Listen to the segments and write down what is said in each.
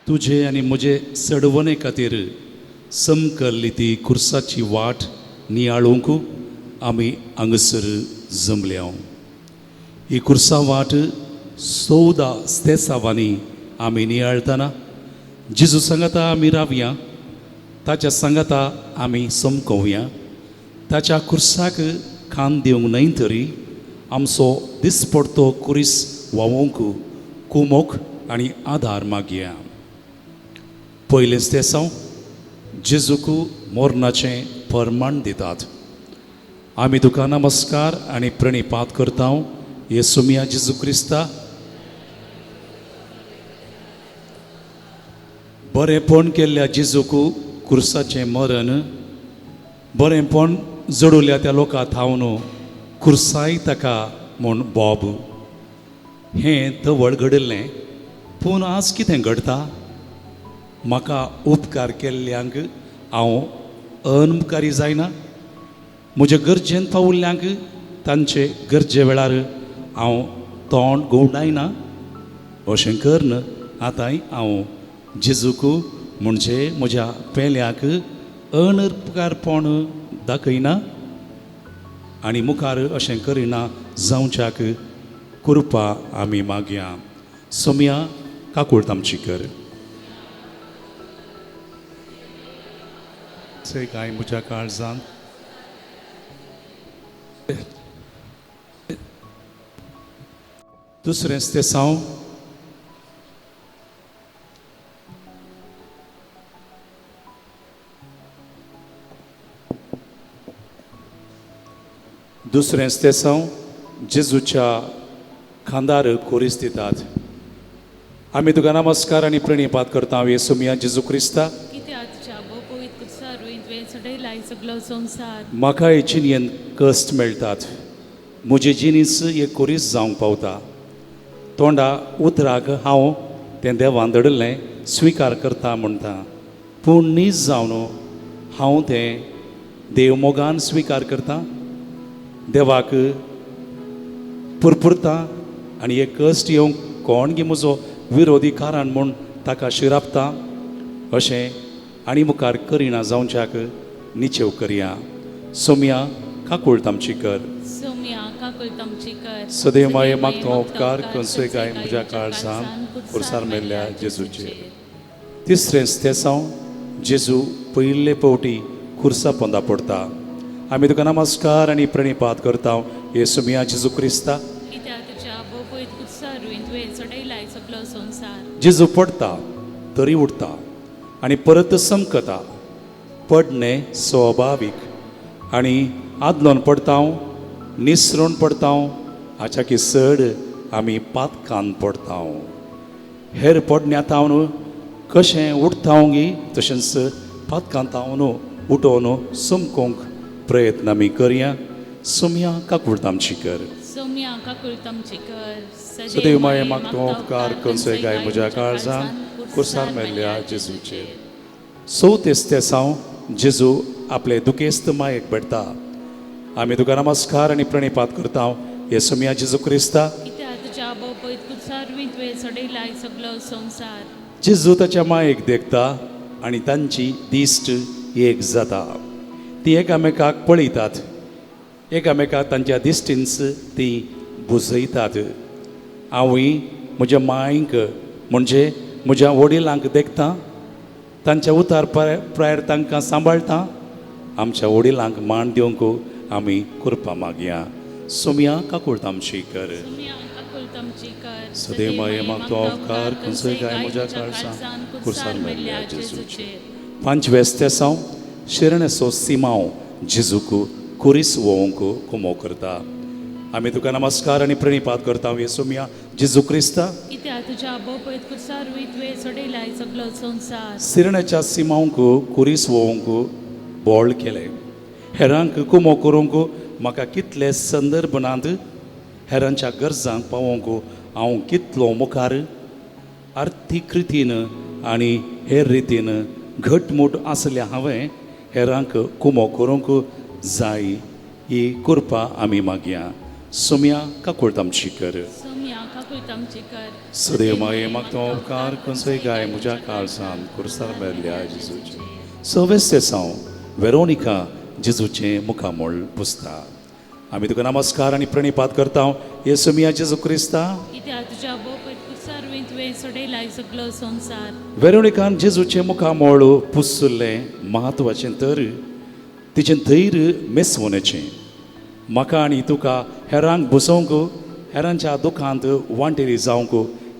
तुजे आनी म्हजे सडवणे खातीर समकल्ली ती खुर्साची वाट नियाळूंक आमी हांगासर जमल्या. ही खुर्सा वाट 14 स्तेसांवांनी आमी नियाळतना जेजू सांगाता आमी रावया, ताच्या सांगाता आमी समकोवया. ताच्या खुर्साक कान दिवंक न्हय तरी आमचो दिसपडतो खुरीस व्हांवोवंक कुमोक आनी आदार मागया. पयलेंच तेसांव जेजूक मोरनाचें परमाण दितात. आमी तुका नमस्कार आनी प्रणिपात करता येसुमिया जेजू क्रिस्ता. बरेंपण केल्ल्या जेजूक खुर्साचें मरण, बरेंपण जोडुल्या त्या लोकां थावन खुर्साय ताका म्हूण बोब, हें तवळ घडिल्लें. पूण आज कितें घडटा? म्हाका उपकार केल्ल्यांक हांव अनउपकारी जायना, म्हजे गरजेन पावुल्ल्यांक तांचे गरजे वेळार हांव तोंड घुंवडायना. अशें करून आतांय हांव जेजूक म्हणजे म्हज्या पेल्याक अनउपकारपण दाखयना आनी मुखार अशें करिना जावच्याक कृपा आमी मागया. सोमया काकूळत आमची कर. काय म्हज्या काळजान दुसरें तेसांव दुसरें तेसांव जेजूच्या खांदार खुरीस दितात. आमी तुका नमस्कार आनी प्रणिपात करता येसुमिया जेजू क्रिस्ता. म्हाका हे जिणेन कश्ट मेळटात, म्हजे जिनीस एक खुरीस जावंक पावता. तोंडा उतराक हांव तें देवान दडिल्लें स्विकार करता म्हणटा, पूण नीज जावन हांव तें देव मोगान स्विकार करता, देवाक पुरपुरता आनी एक कश्ट येवंक कोण गी म्हजो विरोधी कारण म्हूण ताका शिरापता. अशें आनी मुखार करिना जावच्याक निचेव करया. सोमया काकूळत आमची कर. सदैव माये मागतो उपकार खंयचोय काय म्हज्या काळजान खुर्सार मेल्ल्या जेजूचेर. तिसरें तेसांव जेजू पयले पावटी खुर्सा पोंदा पडटा. आमी तुका नमस्कार आनी प्रणिपात करता येसुमिया जेजू क्रिस्ता. जेजू पडटा तरी उठता आनी परत समकता. पडणें स्वभावीक आनी आदलोन पडटा, निसरून पडटा, हाच्याकी चड आमी पातकान पडटा. हेर पडण्या तावन कशें उठता गी तशेंच पातकान तावन उठोवन समकोंक प्रयत्न आमी करया. सोमया काकूळत आमची कर. सदैव माये मागतो उपकार खंयचोय काय म्हज्या काळजान खुर्सार मेल्ल्या जेजूचेर. चवथें तेसांव जेजू आपले दुखेस्त मायेक भेटता. आमी तुका नमस्कार आनी प्रणिपात करता येसुमिया जेजू क्रिस्ता. जेजू ताच्या मायेक देखता आनी तांची दिश्ट एक जाता. ती एकामेकाक पळयतात, एकामेकाक तांच्या दिश्टीन्स ती बुजयतात. हांवूय म्हज्या मायंक म्हणजे म्हज्या वडिलांक देखता, तांच्या उतार प्रायर तांकां सांबाळटा. आमच्या वडिलांक मान दिवंक आमी कृपा मागया. सोमया काकूळत आमची कर. सदैव माये मागतो उपकार खंयचोय काय म्हज्या काळजान खुर्सार मेल्ल्या जेजूचेर. पांचवें तेसांव शरणेचो सिमांव जेजूक खुरीस व्होवंक कुमो करता. आमी तुका नमस्कार आनी प्रणिपात करता येसुमिया जेजू क्रिस्ता. सिरण्याच्या सिमांवक खुरीस व्होवंक बोळ केलें. हेरांक कुमो करूंक म्हाका कितले संदर्भनांत, हेरांच्या गरजांक पावोवंक हांव कितलो मुखार आर्थीक रितीन आनी हेर रितीन घटमूट आसल्या हांवें हेरांक कुमो करूंक जाय. ही कृपा आमी मागया. सोम्या काकुळट आमची कर. सोम्या काकुळट आमची कर. सदैव माये मागता उपकार खंयचोय गाय म्हज्या काळजान कुर्सार मेल्ल्या जेजूचें. सवेस तेसांव वेरोनिका जेजूचें मुखामळ पुसता. आमी तुका नमस्कार आनी प्रणिपात करता येसु मिया जेजू क्रिस्ता. कित्याक तुज्या बोपयत कुर्सार वयं तुवें सोडयलाय सगलो संवसार. वेरोनिकान जेजूचें मुखामळ पुसलें म्हत्वाचें तर तिचें धैर्य मेसवण्याचें. म्हाका आनी तुका हेरांक बसोवंक हेरांच्या दुखांत वांटेरी जावंक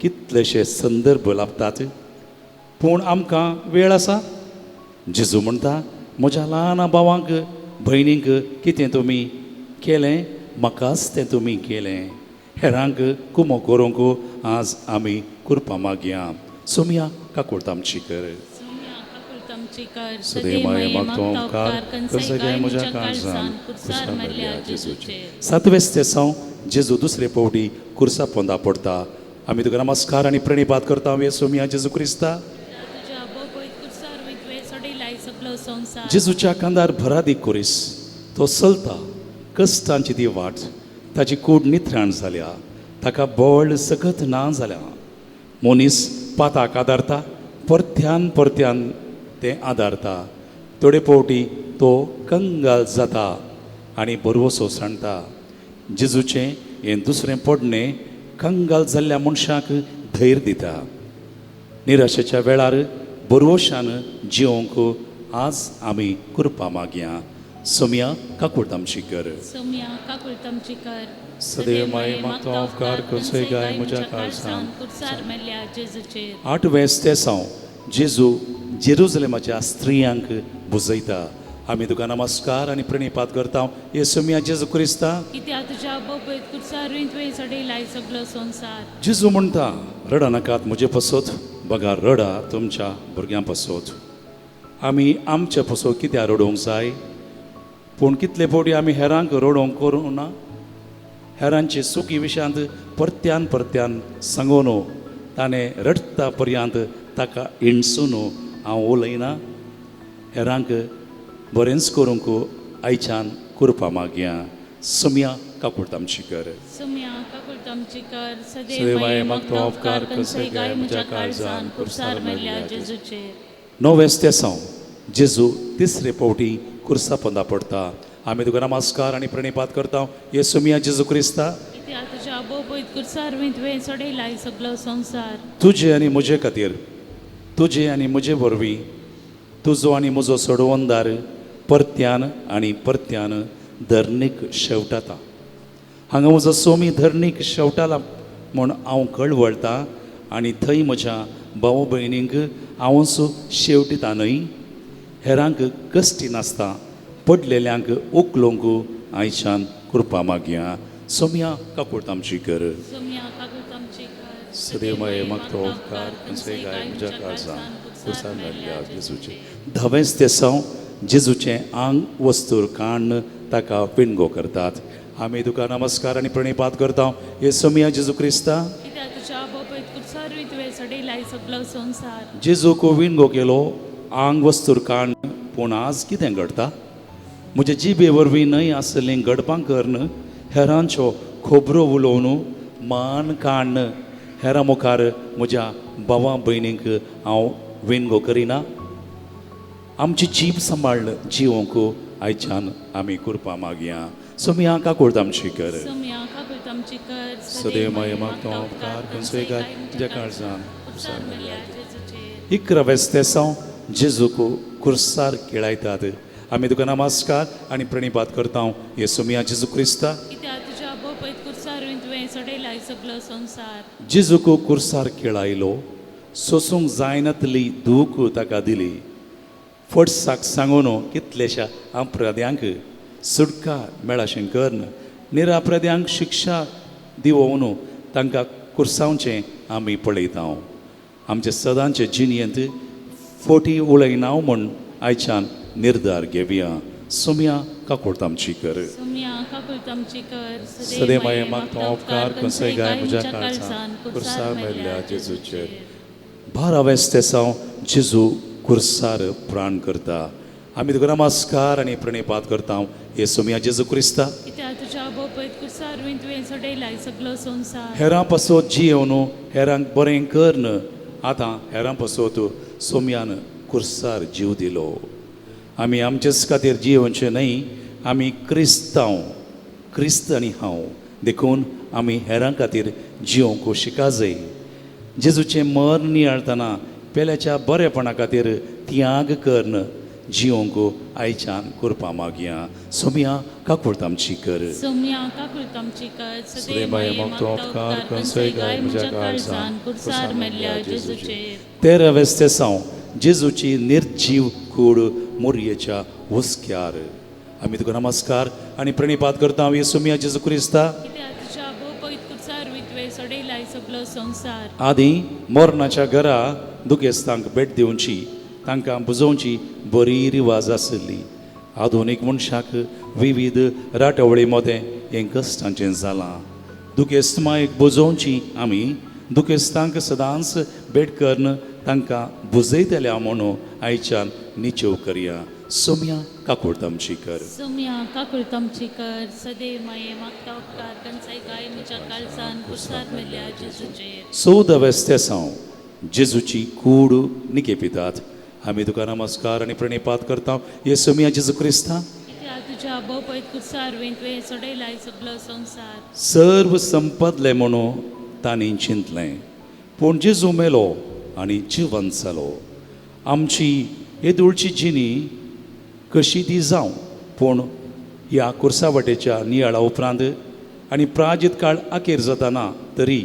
कितलेशे संदर्भ लाबतात, पूण आमकां वेळ आसा. जेजू म्हणटा म्हज्या ल्हान भावांक भयणींक कितें तुमी केलें म्हाकाच तें तुमी केलें. हेरांक कुमो करूंक आज आमी कुरपा मागया. सोमया काकुळट आमची कर. सोम्या काकुळट आमची कर. सदैव माये मागता उपकार खंयचोय गाय म्हज्या काळजान कुर्सार मेल्ल्या जेजूचेर. सातवेस तेसांव जेजू दुसरे फावटी कुर्सा पोंदा पडटा. आमी तुका नमस्कार आनी प्रणिपात करता येसु मिया जेजू क्रिस्ता. तुज्या बोपयत कुर्सार वयं तुवें सोडयलाय सगलो संवसार. जेजूच्या कांदार भरादीक कोरीस तो चलता कश्टांची ती वाट. ताची कूड नित्राण जाल्या, ताका बळ सकत ना जाल्या. मनीस पाताक आदारता, परत्यान परत्यान तें आदारता. थोडे फावटी तो कंगाल जाता आनी बरवसो सांडटा. जेजूचें हें दुसरें पडणें कंगाल जाल्ल्या मनशाक धैर्य दिता. निराशेच्या वेळार बरवशान जिवंक आज आमी कृपा मागया. सोमया काकुळट आमची कर. सोम्या काकुळट आमची कर. सदैव माये मागता उपकार खंयचोय गाय म्हज्या काळजान कुर्सार मेल्ल्या जेजूचेर. आठवें तेसांव जेजू जेरुजलेमाच्या स्त्रियांक बुजयता. आमी तुका नमस्कार आनी प्रणिपात करता येसु मिया जेजू क्रिस्ता. कित्याक तुज्या बोपयत कुर्सार वयं तुवें सोडयलाय सगलो संवसार. जेजू म्हणटा रडा नाकात म्हजे पसत, बघा रडा तुमच्या भुरग्यां पसत. आमी आमच्या पसत कित्याक रडोवंक जाय? पूण कितले फावटी आमी हेरांक रडोवंक करूं ना? हेरांचे सुकी विशयांत परत्यान परत्यान सांगून ताणें रडटा पर्यंत ताका इणसून हांव उलयना. हेरांक बरेंच करूंक आयच्यान कुरपा मागया. सोमया काकुळट आमची कर. सोम्या काकुळट आमची कर. सदैव माये मागता उपकार खंयचोय गाय म्हज्या काळजान कुर्सार मेल्ल्या जेजूचेर. णवें तेसांव जेजू तिसरे फावटी कुर्सा पोंदा पडटा. आमी तुका नमस्कार आनी प्रणिपात करता येसु मिया जेजू क्रिस्ता. कित्याक तुज्या बोपयत कुर्सार वयं तुवें सोडयलाय सगलो संवसार. तुजे आनी म्हजे खातीर, तुजे आनी म्हजे वरवीं तुजो आनी म्हजो सोडवणदार परत्यान आनी परत्यान धरणीक शेवटाता. हांगा म्हजो सोमी धरणीक शेवटाला म्हूण हांव कळवळटा आनी थंय म्हज्या भाव भयणींक हांवूच शेवटिता न्हय. हेरांक कश्टी नासता पडलेल्यांक उखलूंक आयच्यान कृपा मागया. सोमया काकुळट आमची कर. सोम्या काकुळट आमची कर. सदैव माये मागता उपकार खंयचोय गाय म्हज्या काळजान कुर्सार मेल्ल्या जेजूचें. धावेंच तेसांव जेजूचें आंग वस्तूर काण्ण ताका पिणगो करतात. आमी तुका नमस्कार आनी प्रणिपात करता येसु मिया जेजू क्रिस्ता. कित्याक तुज्या बोपयत कुर्सार वयं तुवें सोडयलाय सगलो संवसार. जेजूक विणगो केलो आंग वस्तूर काण्ण, पूण आज कितें घडटा? म्हजे जिबे वरवीं न्हय आसलीं घडपां करून हेरांच्यो खबरो उलोवन मान काण्ण हेरां मुखार म्हज्या भावा भयणींक हांव विणगो करिना. आमची जीब सांबाळ्ळ जिवोवंक आयच्यान आमी कुरपा मागया. सोमया काकुळट आमची कर. सोम्या काकुळट आमची कर. सदैव माये मागता उपकार खंयचोय गाय म्हज्या काळजान कुर्सार मेल्ल्या जेजूचेर. इकरावें तेसांव जेजूक कुर्सार खेळायतात. आमी तुका नमस्कार आनी प्रणिपात करता येसु मिया जेजू क्रिस्ता. कित्याक तुज्या बोपयत कुर्सार वयं तुवें सोडयलाय सगलो संवसार. जेजूक कुर्सार खेळायलो, सोसूंक जायनातली दूख ताका दिली. फटसाक सांगून कितलेश्या अपराध्यांक सुटका मेळाशें करून निरापराध्यांक शिक्षा दिवोवन तांकां कुर्सावचें आमी पळयता. आमचे सदांचे जिणेंत फोटी उलयना म्हूण आयच्यान निर्धार घेवया. सोमया काकुळट आमची कर. सोम्या काकुळट आमची कर. सदैव माये मागता उपकार खंयचोय गाय म्हज्या काळजान कुर्सार मेल्ल्या जेजूचेर. बारावें तेसांव जेजू कुर्सार प्राण करता. आमी तुका नमस्कार आनी प्रणिपात करता येसु मिया जेजू क्रिस्ता. कित्याक तुज्या भोव कुर्सार तुवें सोडयलाय सगलो संवसार. हेरां पासत जियेवन हेरांक बरें करन आतां हेरां पासत सोम्यान कुर्सार जीव दिलो. आमी आमचेच खातीर जियेवचें न्हय, आमी क्रिस्तांव, क्रिस्त आनी हांव, देखून आमी हेरां खातीर जियोवंक शिका जाय. जेजूचें मर्ण नियाळतना पेल्याच्या बरेपणा खातीर त्याग करन जियोवंक आयच्यान करपा मागया. सोम्या काकूळत आमची कर. सोम्या काकूळत आमची कर. सदैव माये मागतो उपकार कंसय गाय म्हज्या काळजान कुर्सार मेल्ल्या जेजूचेर. तेरा वेस्तेसांव जेजूची निर्जीव कूड मोरयेच्या हुस्क्यार. आमी तुका नमस्कार आनी प्रणिपात करता येसुमिया जेजू क्रिस्ता. कित्याक तुज्या भोव कुर्सार तुवें सोडयलाय सगलो संवसार. आदी मरणाच्या घरा दुखेस्तांक भेट दिवची, तांकां बुजोवची बरी रिवाज आशिल्ली. आधुनीक मनशाक विविध राटावळी मदें हें कश्टांचें जालां. दुखेस्त मायेक बुजोवची आमी दुखेस्तांक सदांच भेट करून तांकां बुजयतल्या म्हणून आयच्यान निचेव करया. सोम्या काकूळत आमची कर. सोम्या काकूळत आमची कर. सदैव माये मागता उपकार कंसाय गाय म्हज्या काळजान कुर्सार मेल्ल्या जेजूचेर. 14 वेस्तेसांव जेजूची कूड निकेपितात. आमी तुका नमस्कार आनी प्रणिपात करता येसुमिया जेजू क्रिस्ता. कित्याक तुज्या भोव कुर्सार तुवें सोडयलाय सगलो संवसार. सर्व संपदलें म्हणून तांणी चिंतलें, पूण जेजू मेलो आनी जिवंत जालो. आमची येदुळची जिणी कशी ती जावं, पूण ह्या कुर्सा वाटेच्या नियाळा उपरांत आनी प्राजीत काळ अखेर जाताना तरी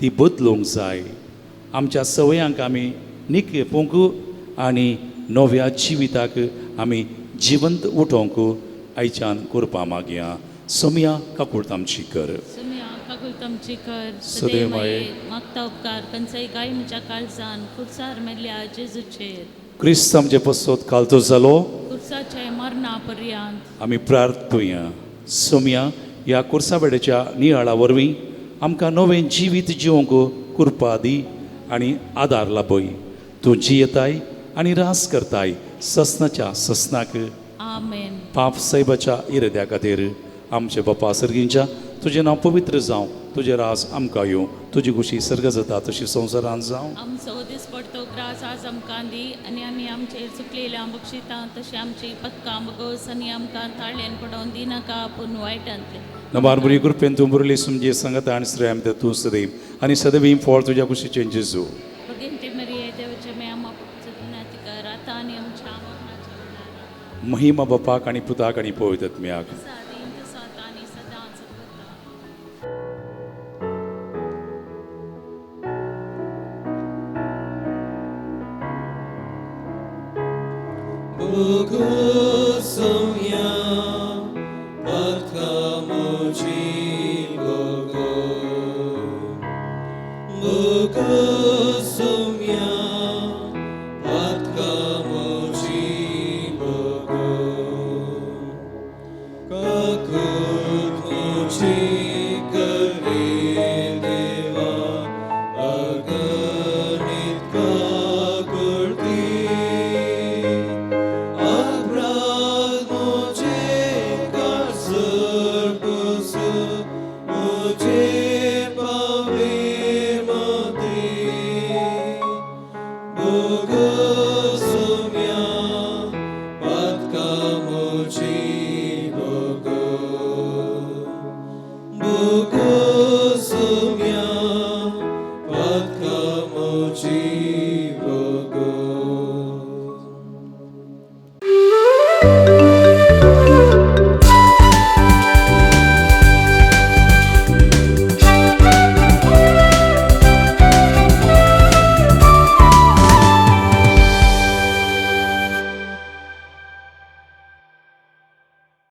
ती बदलूंक जाय. आमच्या सवयांक आमी निकेपूंक आनी नव्या जिविताक आमी जिवंत उठोवंक आयच्यान करपा मागया. सोम्या काकूळत आमची कर. सोम्या काकूळत आमची कर. सदैव माये मागता उपकार कंसाय गाय म्हज्या काळजान कुर्सार मेल्ल्या जेजूचेर. क्रिस्त आमचे पसत कालतो जालो कुर्साचे मरणा पर्यंत. आमी प्रार्थुया. सोम्या ह्या कुर्सावेड्याच्या नियाळा वरवीं आमकां नवें जिवीत जिवंक कृपा दी आनी आदार लाभय. तूं जियेताय आनी रास करताय ससनाच्या ससनाक. आमेन. पाप सायबाच्या इराद्या खातीर आमचे बापा सर्गींच्या तुजें नांव पवित्र जावं, तुजें राज आमकां येवं, तुजी खुशी सर्ग जाता तशी संवसारांत जावं. आमचो दिसपडतो ग्रास आज आमकां दी आनी आमी आमचेर चुकलेल्या बक्षितां तशें आमची पक्कां बगोस आनी आमकां ताळ्यान पडोवन दिनाका पूण वायटांतलें. नबार बरी कृपेन तूं बरली समजे सांगता आनी श्रेय आमकां तूं सदैव आनी सदैव फळ तुज्या कुशीचें जेजू. भगिनी मरिये देवाचे मे आमा कर आतां आनी आमच्या मरणाच्या वेळार. महिमा बापाक आनी पुताक आनी पवित्र आत्म्याक. सादीन तसात आनी सदांच सर्वदा. Bogosomia, patkamoji bogo. Bogosomia, patkamoji bogo. Kakut moji kare deva, aganit kakurti. Aprat moje kasar pusu, moje pave mati.